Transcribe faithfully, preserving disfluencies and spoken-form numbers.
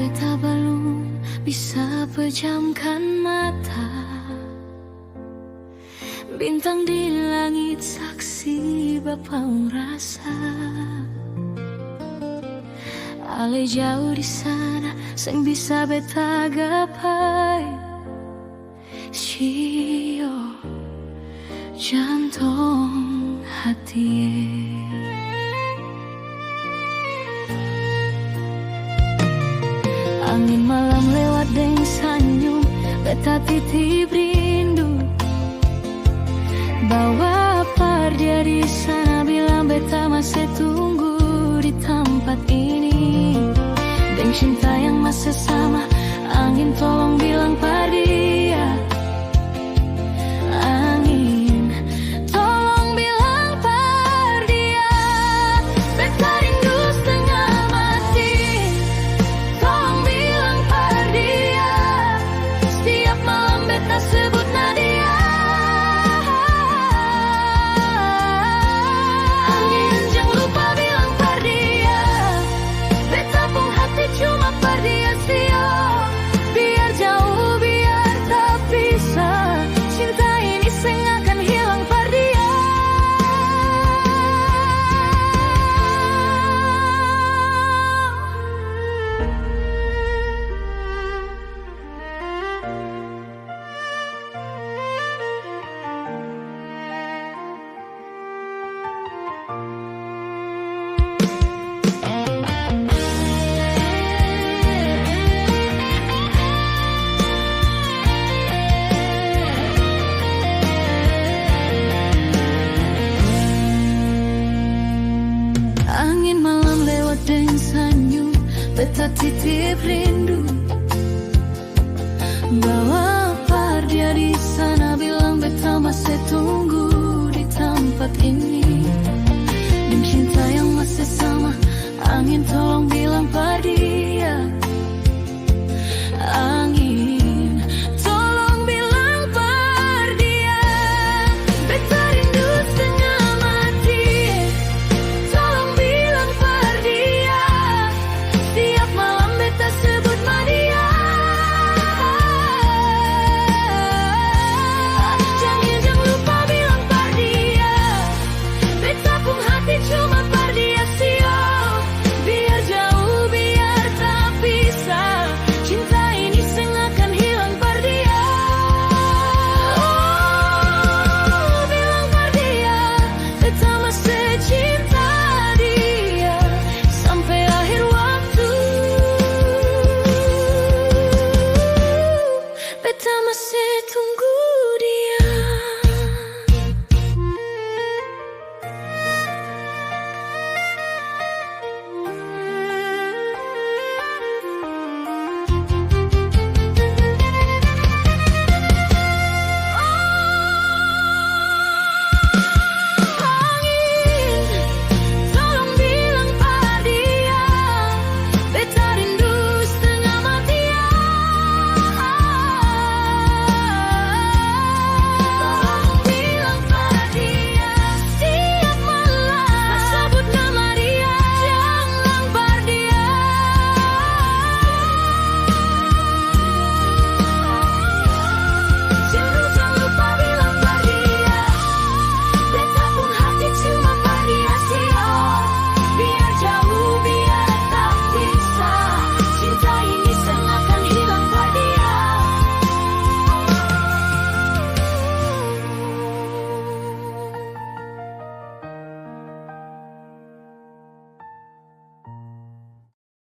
Beta balum bisa pejamkan mata. Bintang di langit saksi bapaung rasa. Ale jauh di sana, seng bisa beta gapai. Sio, jantong hati e. Angin malam lewat deng sanyum, beta titip rindu. Bawa par dia di sana, bilang beta masih tunggu di tampat ini. Deng cinta yang masih sama, angin tolong bilang par dia. Angin, tolong bilang par dia, beta rindu stenga mati. Tolong bilang par dia, stiap malam beta sebut nadia. Angin, jang lupa bilang par dia, beta pung hati cuma par dia, sio. Biar jauh, biar tapisah, cinta ini seng akan hilang par dia. Angin malam lewat deng sanyum, beta titip rindu. Bawa par dia di sana, bilang beta masih tunggu di tampat ini. Deng cinta yang masih sama, angin tolong bilang par dia.